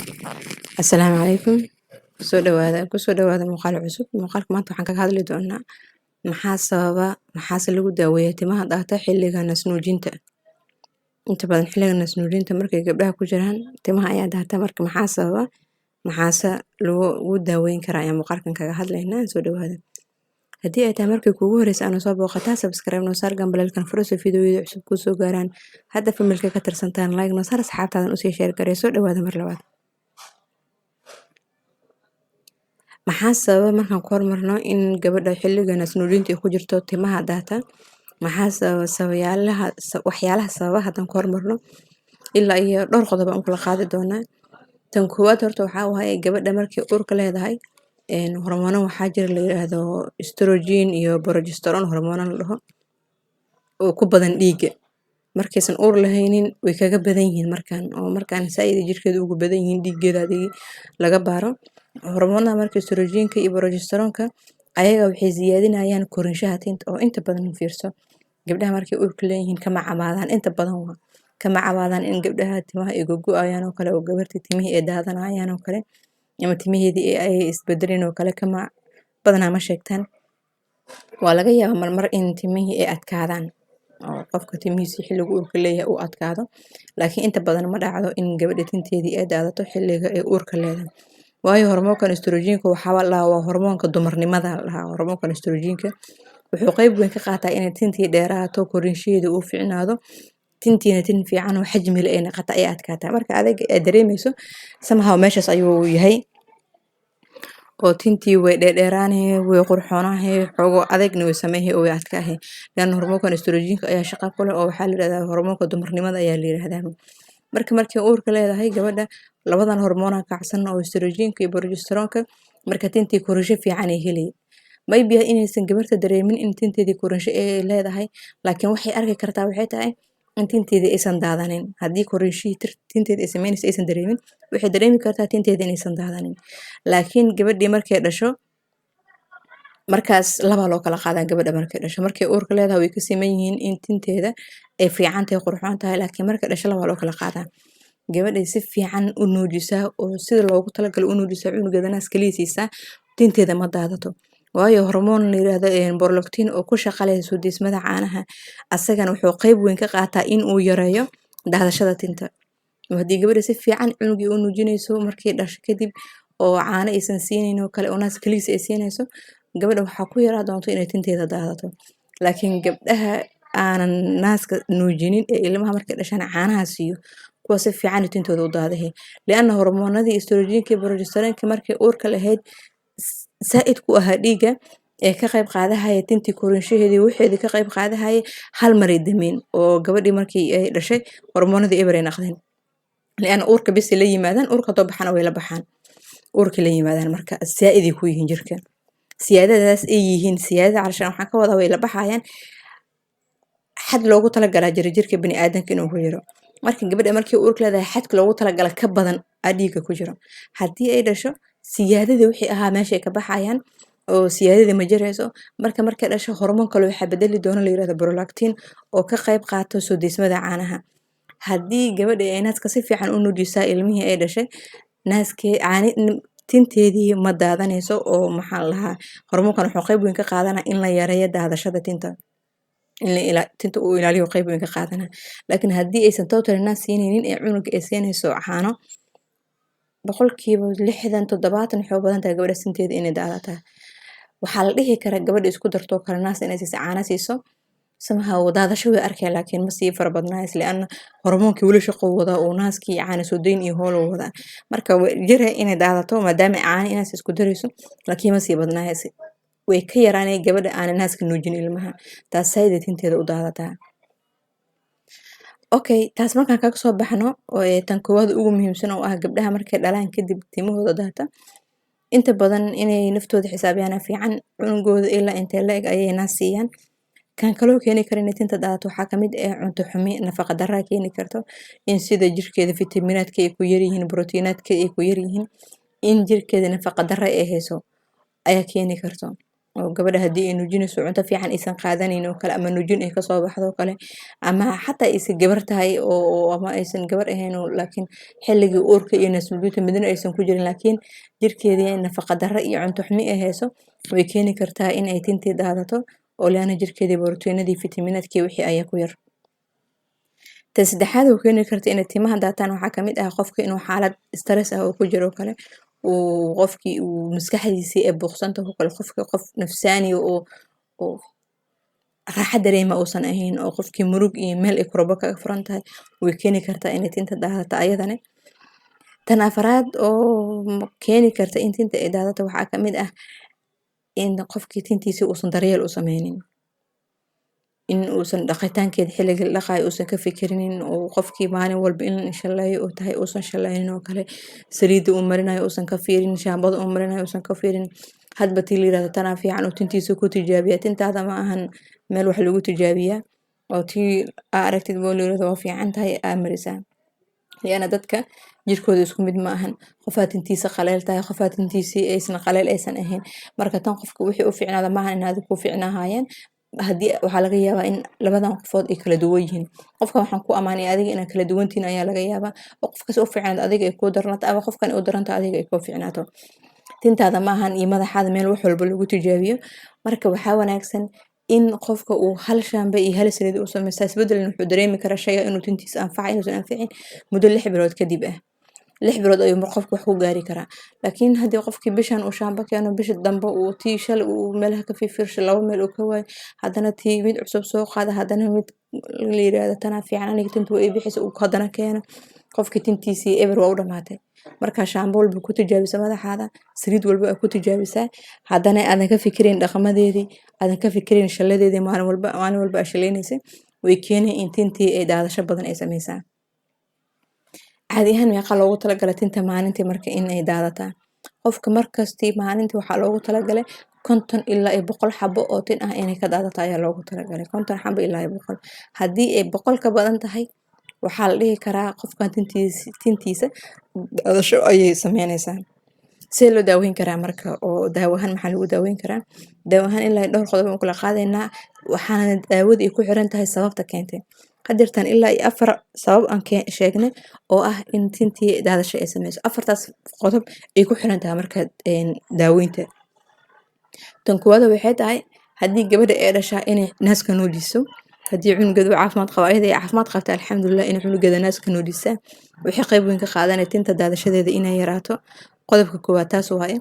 Asalaamu calaykum. Kusoo dhawaada, kusoo dhawaada muuqaal cusub. Muuqaalka maanta waxaan kaga hadli doonaa maxaa sababa, maxaase lagu daaweeyaa timaha daata xilliga naasnuujinta. Inta badan xilliga naasnuujinta markay gabdhaha ku jiraan, timaha ayaa daata. Marka maxaa sababa, maxaase lagu daaweyn karaa ayaan muuqaalkan kaga hadlaynaa. Soo dhawaada. Haddii ay tahay markii kuugu horreysay aana soo booqataa, subscribe noo saar, gambaleelkan furo si fiidiyowyada cusub kuu soo gaaraan. Hadda family-ka ka tirsantaan, like noo saar, asxaabtaadan usii share garee. Soo dhawaada mar labaad. Maxaa sababa markaan ku hormarno in gabadha xilliga naasnuujinta ay ku jirto timaha daata? Maxaa sababa? Sabayaalaha, waxyaalaha sababa haddaan ku hormarno, ilaa iyo dhowr qodob aan kula qaadi doonaa. Tan koowaad horta waxaa waaye, gabadha markay uurka leedahay, hormoono waxaa jira la yiraahdo estrogen iyo progesterone, hormoono la dhaho oo ku badan dhiigga. Markaysan uur lahaynin way kaga badan yihiin markaan, oo markaan saaid ay jirkeeda ugu badan yihiin dhiiggeeda hadii laga baaro. Hormoonada marka estrogenka iyo progesteronka ayaga waxay siyaadinayaan korinshaha tinta, oo inta badan fiirso, gabdhaha markay uurka leeyihiin kama cabaadaan, inta badan waa kama cabaadaan in gabdhaha timaha ay gogo'ayaan oo kale, oo gabartii timihii ay daadanayaan oo kale, ama timaheedii ay isbedeleen oo kale, kama badanaa ma sheegtaan. Waa laga yaabaa marmar in timihii ay adkaadaan, oo qofka timihiisa xilliga uurka leeyahay uu adkaado, laakiin inta badan ma dhacdo in gabadha tinteedii ay daadato xilliga ay uurka leedahay. Waayo, hormoonkan estrogenka waxaa la dhahaa waa hormoonka dumarnimada la dhahaa. Hormoonkan estrogenka wuxuu qeyb weyn ka qaataa inay tintii dheeraato, korinshaheeda uu fiicnaado, tintiina tin fiican oo xajmi leh ay noqoto, ay adkaataa. Marka adiga aad dareemeyso somehow meeshaas ayuu yahay, oo tintii way dheerdheeraanay, way qurxoonahay, xoogo adagna way sameeyay oo way adkaahay, lianna hormoonkan estrogenka ayaa shaqo ku leh, oo waxaa la yirahdaa hormoonka dumarnimada ayaa la yirahdaa. Marka markay uurka leedahay gabadha, labadan hormoona kacsan oo estrogenka iyo progesteronka, marka tintii korinsho fiican ay helay. Maybe inaysan gabarta dareemin in tinteedii korinsho ay leedahay, laakiin waxay arki kartaa waxay tahay in tinteedii aysan daadanin. Haddii korinshihii tinteeda ay sameynayso aysan dareemin, waxay dareemi kartaa tinteeda inaysan daadanin. Laakiin gabadhii markay dhasho, markaas laba loo kala qaadaa. Gabadha markay dhasho, markay uurka leedahay way ka siman yihiin in tinteeda ay fiican tahay, qurxoon tahay, laakiin markay dhasho laba loo kala qaadaa. Gabadhay si fiican u nuujisaa oo sida loogu talagalay u nuujisaa, cunugeeda naas kaliya siisaa, tinteeda ma daadato. Waayo, hormoon la yiraahdo prolactin oo ku shaqa leh soo deysmada caanaha, asagana wuxuu qeyb weyn ka qaataa in uu yareeyo daadashada tinta. Haddii gabadha si fiican cunugii u nuujinayso markay dhasho kadib, oo caano aysan siinayn oo kale, oo naas kaliis ay siinayso, gabadha waxaa ku yaraa doonto inay tinteeda daadato. Laakiin gabdhaha aanan naaska nuujinin ee ilmaha markay dhashaan caanaha siiyo, kuwa si fiican tintooda u daadahay, lianna hormoonadii estrogenka iyo progesteronka markay uurka lahayd saa'id ku ahaa dhiigga ee ka qayb qaadahaya tintii korinshaheedii, waxeedii ka qayb qaadahaya, hal maray dameen, oo gabadhii markii ay dhashay hormoonadii eber ay noqdeen, lianna uurka bes la yimaadaan. Uurka hadoo baxana way la baxaan, uurka la yimaadaan. Marka saa'id ay ku yihiin jirka, siyaadadaas ay yihiin siyaadada calashaan waxaan ka wadaa way la baxayaan. Xad loogu talagalaa jira jirka bini'aadanka inuu ku jiro. Marka gabadha markii uurka leedahay, xadka loogu talagala ka badan aa dhiigga ku jiro. Haddii ay dhasho, siyaadadii wixii ahaa meeshay ka baxayaan, oo siyaadadii ma jirayso. Marka markay dhasho, hormoon kale waxaa bedeli doona la yirahdo prolactin oo ka qayb qaato soo deysmada caanaha. Haddii gabadha ay naaska si fiican u nuujisaa ilmihii ay dhashay, naaskee caani tinteedii ma daadanayso, oo maxaa la dhahaa, hormoonkan wuxuu qayb weyn ka qaadanaa in la yareeyo daadashada tinta, in la tinta uu ilaaliyo qayb weyn ka qaadanaa. Laakiin haddii aysan totally naas siinaynin ee cunuga ay siinayso caano, 60%, 70% waxay u badan tahay gabadha tinteeda inay daadataa. Waxaa la dhihi karaa gabadha isku darto kale, naas inay siiso, caano siiso, somehow daadasho way arkaya, laakiin ma sii fara badnaayas, lianna hormoonkii weli shaqo wadaa, uu naaskii caano soo dayn iyo howl wadaa. Marka jira inay daadato maadaama caano inaas isku darayso, laakiin ma sii badnaayas, way ka yaraanay gabadha aanan naaska nuujin ilmaha. Taas saaid ay tinteeda u daadataa. Okay, taas markaan kaga soo baxno oo tan koowaad ugu muhiimsan oo ah gabdhaha markay dhalaan kadib timahooda daata, inta badan inay naftooda xisaabiyaan fiican, cunugooda ilaa intee la eg ayay naas siiyaan. Kan kaloo keeni kara inay tinta daadato waxaa kamid ah cunto xumi, nafaqa darraa keeni karto, in sida jirkeeda fitamiinaadka ay ku yaryihiin, borotiinaadka ay ku yaryihiin, in jirkeeda nafaqa darra ay hayso ayaa keeni karto. Oo gabadha haddii ay nuujinayso, cunto fiican aysan qaadanayn oo kale, ama nuujin ay kasoo baxdo oo kale, ama xataa aysan gabar tahay oo ama aysan gabar ahayn oo laakiin xilligii uurka iyo naas nuujinta midna aysan ku jirin, laakiin jirkeedii nafaqa darro iyo cunto xumi ay hayso, way keeni kartaa in ay tintii daadato, oo liana jirkeedii borotiinadii, fitamiinaadkii, wixii ayaa ku yar. Tan saddexaad oo keeni karta inay timaha daataan waxaa kamid ah qofka inuu xaalad stress ah oo ku jiro oo kale, uu qofkii uu maskaxdiisii ay buuqsantahay oo kale, qofka qof nafsaani oo raaxa dareema uusan ahayn, oo qofkii murug iyo meel ay kurbo kaga furan tahay, way keeni kartaa inay tinta daadato ayadana. Tan afaraad oo keeni karta in tinta ay daadato waxaa kamid ah in qofkii tintiisa uusan daryeel u sameynin, in uusan dhaqitaankeeda xilliga la dhaqaayo uusan ka fikirinin, oo qofkii maalin walba in shalleeyo uu tahay uusan shallaynin oo kale, saliidda uu marinayo uusan ka fiirin, shaambada uu marinayo uusan ka fiirin, hadba tii la yirahdo tanaa fiican uu tintiisa ku tijaabiya. Tintaada ma ahan meel wax lagu tijaabiyaa oo tii aa aragtid boo la yirahdo waa fiican tahay aa marisaa, liana dadka jirkooda isku mid ma ahan. Qofaa tintiisa qaleel tahay, qofaa tintiisii aysan qaleel aysan ahayn. Marka tan qofka wixii u fiicnaada maahan in adiga ku fiicnaahayeen. Haddii waxaa laga yaabaa in labadan qofood ay kala duwan yihiin, qofka waxaan ku amaanay adiga inaad kala duwantihiin ayaa laga yaabaa, oo qofkaas u fiicnaado adiga ay kuu darnaato, ama qofkan u daranto adiga ay kuu fiicnaato. Tintaada maahan iyo madaxaada meel wax walba lagu tijaabiyo. Marka waxaa wanaagsan in qofka uu hal shaamba iyo hal saliid u sameysta. Isbedelna wuxuu dareemi karaa shayga inuu tintiisa anfacay inuusan anficin muddo 6 bilood kadib ah. 6 bilood ayuu qofka wax ku gaari karaa. Laakiin haddii qofkii bishan uu shaamba keeno, bisha dambe uu tii shalay uu meelaha ka fiirfiirsho, laba meel uu ka waayo, haddana tii mid cusub soo qaada, haddana mid la yiraahdo tanaa fiican, aniga tinta way ii bixisa, uu haddana keeno, qofkii tintiisii eber waa u dhamaatay. Marka shaambo walba ku tijaabisa madaxaada, saliid walba aa ku tijaabisaa, haddana aadan ka fikirin dhaqamadeedii, aadan ka fikirin shalladeedii, maalin walba maalin walba aa shalaynaysa, way keenay in tintii ay daadasho badan ay sameysaa. Caadi ahaan meeqa loogu talagalay tinta maalintii marka in ay daadataa? Qofka markastii maalintii waxaa loogu talagalay 50 ilaa iyo 100 xabo oo tin ah inay ka daadato ayaa loogu talagalay, 50 xabo ilaa iyo 100. Haddii ay 100 ka badan tahay, waxaa la dhihi karaa qofkan tintiisa daadasho ayay sameyneysaa. See loo daaweyn karaa marka, oo daawo ahaan maxaa lagu daaweyn karaa? Daawo ahaan ilaa dhowr qodob aan kula qaadaynaa, waxaana daawada ay ku xiran tahay sababta keentay. Hadeertan ilaa iyo afar sabab aan sheegnay oo ah in tintii daadasho ay sameyso. Afartaas qodob ay ku xiran tahay marka daaweynta. Tan koowaad waxay tahay haddii gabadha ay dhashaa inay naaska nuujiso. Haddii cunugeeda uu caafimaad qabo, ayada ay caafimaad qabta, alxamdulilah, inay cunugeeda naaska nuujisaa waxay qayb weyn ka qaadanaya tinta daadashadeeda inay yaraato. Qodobka koowaad taas waaye.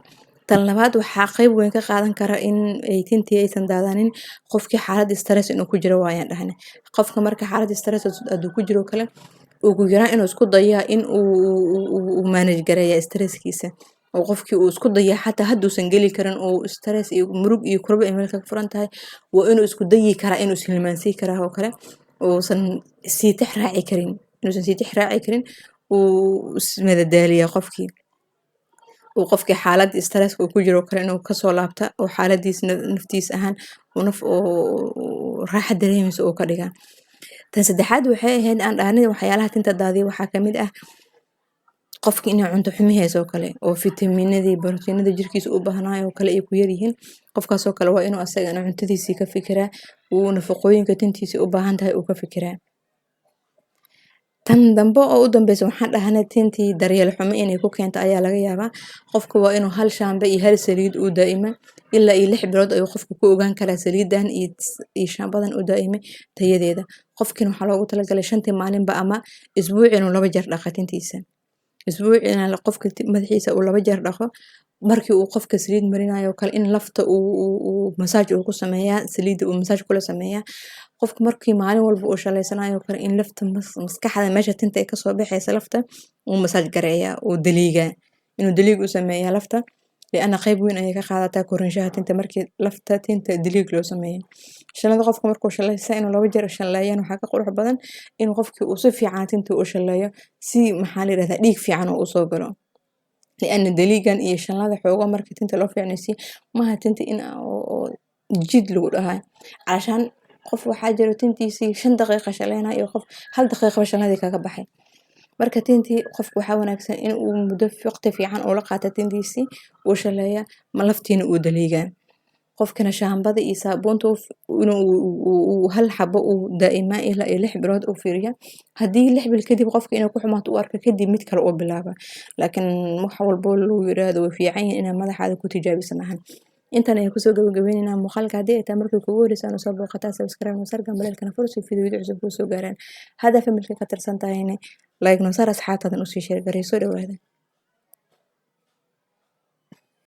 Tan labaad, waxaa qayb weyn ka qaadan kara in ay tintii aysan daadanin qofkii xaalad stress inuu ku jiro waayaan dhahne. Qofka marka xaalad stress hadduu ku jiro kale, ugu yaraan inuu isku dayaa in uu manage gareeya stresskiisa, oo qofkii uu isku daya xataa hadduusan geli karin oo stress iyo murug iyo kurbo ay meel kaga furan tahay, waa inuu isku dayi karaa inuu is karaa oo kale, uusan sii tix raaci karin, inuusan sii tix raaci karin, uu ismadadaaliyaa qofkii, uu qofkii xaalad stress uu ku jiro kale inuu kasoo laabta, oo xaaladiis naftiis ahaan uu naf oo raaxa dareemayso uu ka dhigaa. Tan saddexaad waxay ahayd aan dhahnay waxyaalaha tinta daadiya waxaa kamid ah qofki inay cunto xumi hayso oo kale, oo fitamiinadii, borotiinadii jirkiisa u baahnaay oo kale ay ku yaryihiin. Qofkaasoo kale waa inuu asagana cuntadiisii ka fikiraa, uu nafaqooyinka tintiisa u baahan tahay uu ka fikiraa. Tan dambe oo u dambeysa waxaan dhahnay tintii daryeel xumo inay ku keento ayaa laga yaabaa. Qofka waa inuu hal shaambo iyo hal saliid uu daa'ima ilaa iyo 6 bilood ayuu qofka ku ogaan karaa saliidan iyo shaambadan uu daa'imay tayadeeda. Qofkiina waxaa loogu talagalay shantii maalinba ama isbuuci inuu laba jeer dhaqo tintiisa, isbuucina qofka madaxiisa uu laba jeer dhaqo. Markii uu qofka saliid marinayo kale, in lafta uu massage uu ku sameeyaa, saliidda uu massage kula sameeyaa. Qofka markii maalin walba uu shaleysanayo kale, in lafta maskaxda, meesha tinta ay kasoo baxaysa, lafta uu massage gareeyaa, uu daliigaa, inuu daliig u sameeyaa lafta, liana qayb weyn ayay ka qaadataa korinshaha tinta markii lafta tinta daliig loo sameeyo. Shalada qofka markuu shalaysa inuu laba jeer shalleeyana waxaa ka qurux badan in qofkii uu si fiican tinta u shalleeyo, si maxaa la yirahdaa dhiig fiican uu usoo galo, liana daliigan iyo shanlada xoogo marka tinta loo fiicnaysiiyo maaha tinta in oo jid lagu dhahayo. Calashaan qof waxaa jiro tintiisii 5 daqiiqa shaleynayo iyo qof hal daqiiqaba shanladii kaga baxay. Marka tintii qofka waxaa wanaagsan in uu muddo waqti fiican ula qaato tintiisii, uu shaleeya ma laftiina uu daliigaa. Qofkana shaambada iyo saabuunta inuu hal xabo uu daa'imaa ilaa iyo 6 bilood uu fiiriya. Haddii 6 bil kadib qofka inuu ku xumaato u arka, kadib mid kale uu bilaaba. Laakiin wax walbo lagu yiraahdo way fiican yihiin, inaad madaxaada ku tijaabisa maahan. Intan ayaan kusoo gabagabeynayna muuqaalka. Haddii ay tahay markii kugu horeysa aan soo booqataa, subscribe noo saar, gambaleelkana fur si fiidiyoyada cusub kuu soo gaaraan. Haddaa family-ka ka tirsan tahayna, like noo saar, asxaabtaadan usii share garay. Soo dhawaada.